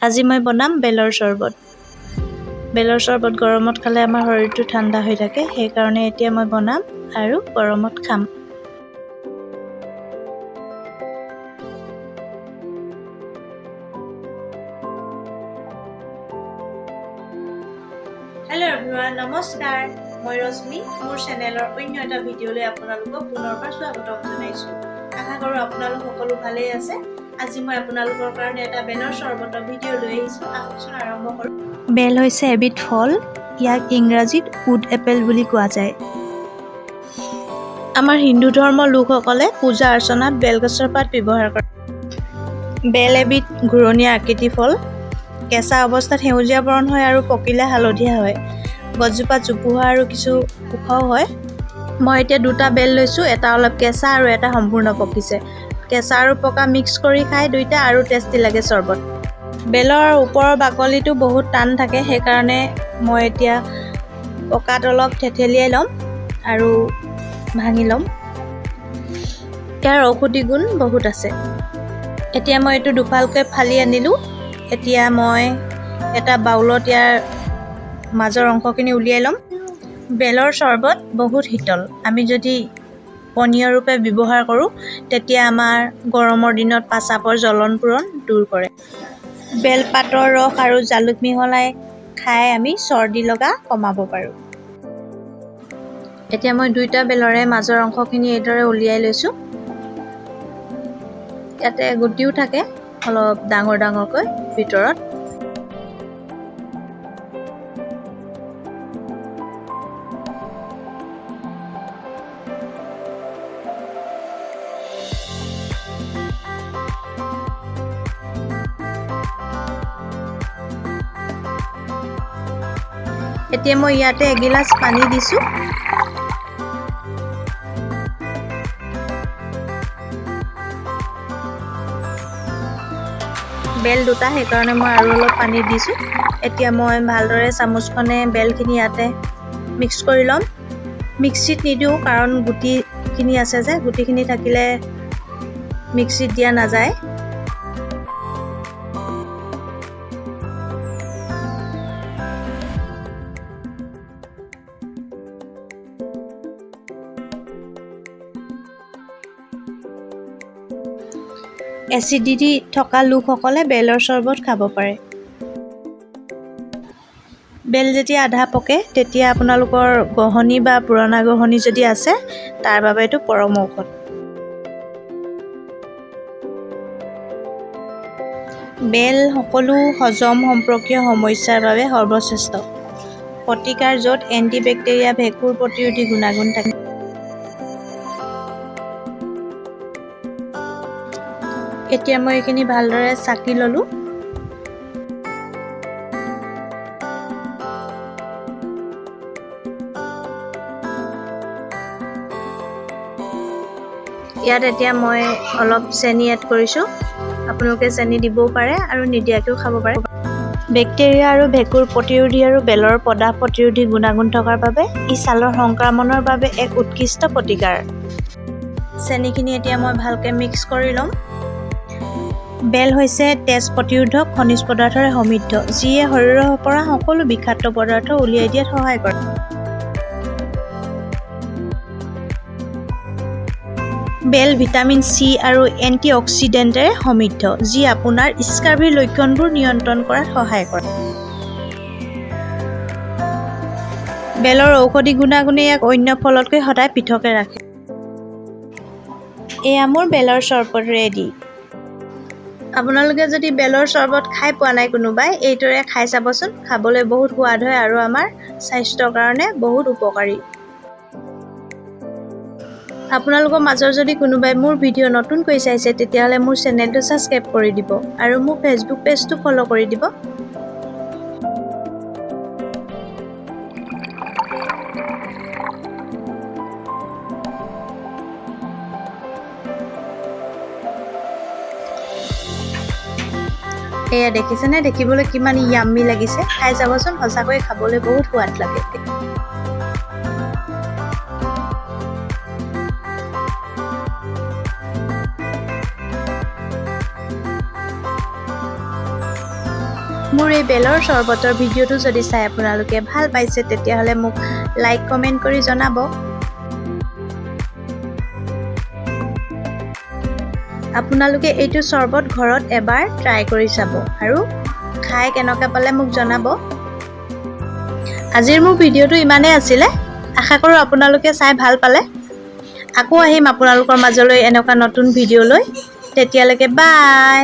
আজি মই বনাম বেলৰ চৰবত। বেলৰ চৰবত গৰমত খালে আমাৰ শৰীৰটো ঠাণ্ডা হৈ থাকে, সেইকাৰণে এতিয়া মই বনাম আৰু গৰমত খাম। হেল্ল' এভৰিৱান, নমস্কাৰ। মই ৰশ্মি, মোৰ চেনেলৰ অন্য এটা ভিডিঅ'লৈ আপোনালোকক পুনৰবাৰ স্বাগতম জনাইছোঁ। আশা কৰোঁ আপোনালোক সকলো ভালেই আছে। আজি মই আপোনালোকৰ কাৰণে এটা বেলৰ চৰবতৰ ভিডিঅ' লৈ আহিছোঁ। আহকচোন আৰম্ভ কৰোঁ। বেল হৈছে এবিধ ফল, ইয়াক ইংৰাজীত উড এপেল বুলি কোৱা যায়। আমাৰ হিন্দু ধৰ্মৰ লোকসকলে পূজা অৰ্চনাত বেলগছৰ পাত ব্যৱহাৰ কৰে। বেল এবিধ ঘূৰণীয়া আকৃতিৰ ফল। কেঁচা অৱস্থাত সেউজীয়া বৰণ হয় আৰু পকিলে হালধীয়া হয়। গছজোপা জোপোহা আৰু কিছু ওখও হয়। মই এতিয়া দুটা বেল লৈছোঁ, এটা অলপ কেঁচা আৰু এটা সম্পূৰ্ণ পকিছে। কেঁচা আৰু পকা মিক্স কৰি খাই দুইটা আৰু টেষ্টি লাগে চৰবত। বেলৰ ওপৰৰ বাকলিটো বহুত টান থাকে, সেইকাৰণে মই এতিয়া পকাত অলপ থেতেলিয়াই ল'ম আৰু ভাঙি ল'ম। ইয়াৰ ঔষধি গুণ বহুত আছে। এতিয়া মই এইটো দুফালকৈ ফালি আনিলোঁ। এতিয়া মই এটা বাউলত ইয়াৰ মাজৰ অংশখিনি উলিয়াই ল'ম। বেলৰ চৰবত বহুত শীতল। আমি যদি পনীয় ৰূপে ব্যৱহাৰ কৰোঁ তেতিয়া আমাৰ গৰমৰ দিনত পাচাপৰ জ্বলন পূৰণ দূৰ কৰে। বেলপাতৰ ৰস আৰু জালুক মিহলাই খাই আমি চৰ্দি লগা কমাব পাৰোঁ। এতিয়া মই দুইটা বেলৰে মাজৰ অংশখিনি এইদৰে উলিয়াই লৈছোঁ। ইয়াতে গুটিও থাকে অলপ ডাঙৰ ডাঙৰকৈ ভিতৰত। এতিয়া মই ইয়াতে এগিলাচ পানী দিছোঁ। বেল দুটা, সেইকাৰণে মই আৰু অলপ পানী দিছোঁ। এতিয়া মই ভালদৰে চামুচখনে বেলখিনি ইয়াতে মিক্স কৰি ল'ম। মিক্সিত নিদিওঁ, কাৰণ গুটিখিনি আছে যে, গুটিখিনি থাকিলে মিক্সিত দিয়া নাযায়। এচিডিটি থকা লোকসকলে বেলৰ চৰবত খাব পাৰে। বেল যেতিয়া আধা পকে তেতিয়া আপোনালোকৰ গহনি বা পুৰণা গহনি যদি আছে তাৰ বাবে এইটো পৰম ঔষধ। বেল সকলো হজম সম্পৰ্কীয় সমস্যাৰ বাবে সৰ্বশ্ৰেষ্ঠ প্ৰতিকাৰ, য'ত এণ্টিবেক্টেৰিয়া, ভেঁকুৰ প্ৰতিৰোধী গুণাগুণ থাকে। এতিয়া মই এইখিনি ভালদৰে চাকি ল'লোঁ। ইয়াত এতিয়া মই অলপ চেনি এড কৰিছোঁ। আপোনালোকে চেনি দিবও পাৰে আৰু নিদিয়াকৈও খাব পাৰে। বেক্টেৰিয়া আৰু ভেঁকুৰ প্ৰতিৰোধী আৰু বেলৰ প্ৰদাহ প্ৰতিৰোধী গুণাগুণ থকাৰ বাবে ই ছালৰ সংক্ৰমণৰ বাবে এক উৎকৃষ্ট প্ৰতিকাৰ। চেনিখিনি এতিয়া মই ভালকৈ মিক্স কৰি ল'ম। বেল হৈছে তেজ প্ৰতিৰোধক খনিজ পদাৰ্থৰে সমৃদ্ধ, যিয়ে শৰীৰৰ পৰা সকলো বিষাক্ত পদাৰ্থ উলিয়াই দিয়াত সহায় কৰে। বেল ভিটামিন চি আৰু এণ্টিঅক্সিডেণ্টেৰে সমৃদ্ধ, যি আপোনাৰ স্কাৰ্ভিৰ লক্ষণবোৰ নিয়ন্ত্ৰণ কৰাত সহায় কৰে। বেলৰ ঔষধি গুণাগুণে ইয়াক অন্য ফলতকৈ সদায় পৃথকে ৰাখে। এয়া মোৰ বেলৰ চৰবত ৰেডি। আপোনালোকে যদি বেলৰ চৰবত খাই পোৱা নাই কোনোবাই, এইদৰে খাই চাবচোন। খাবলৈ বহুত সোৱাদ হয় আৰু আমাৰ স্বাস্থ্যৰ কাৰণে বহুত উপকাৰী। আপোনালোকৰ মাজৰ যদি কোনোবাই মোৰ ভিডিঅ' নতুনকৈ চাইছে তেতিয়াহ'লে মোৰ চেনেলটো ছাবস্ক্ৰাইব কৰি দিব আৰু মোৰ ফেচবুক পেজটো ফ'ল' কৰি দিব। এয়া দেখিছেনে, দেখিবলৈ কিমান য়াম্মি লাগিছে। খাই চাবচোন, সঁচাকৈ খাবলৈ বহুত সোৱাদ লাগে। মোৰ এই বেলৰ চৰ্বতৰ ভিডিঅ'টো যদি চাই আপোনালোকে ভাল পাইছে, তেতিয়াহ'লে মোক লাইক, কমেণ্ট কৰি জনাব। আপোনালোকে এইটো চৰ্বত ঘৰত এবাৰ ট্ৰাই কৰি চাব আৰু খাই কেনেকুৱা পালে মোক জনাব। আজিৰ মোৰ ভিডিঅ'টো ইমানেই আছিলে। আশা কৰোঁ আপোনালোকে চাই ভাল পালে। আকৌ আহিম আপোনালোকৰ মাজলৈ এনেকুৱা নতুন ভিডিঅ' লৈ। তেতিয়ালৈকে বাই।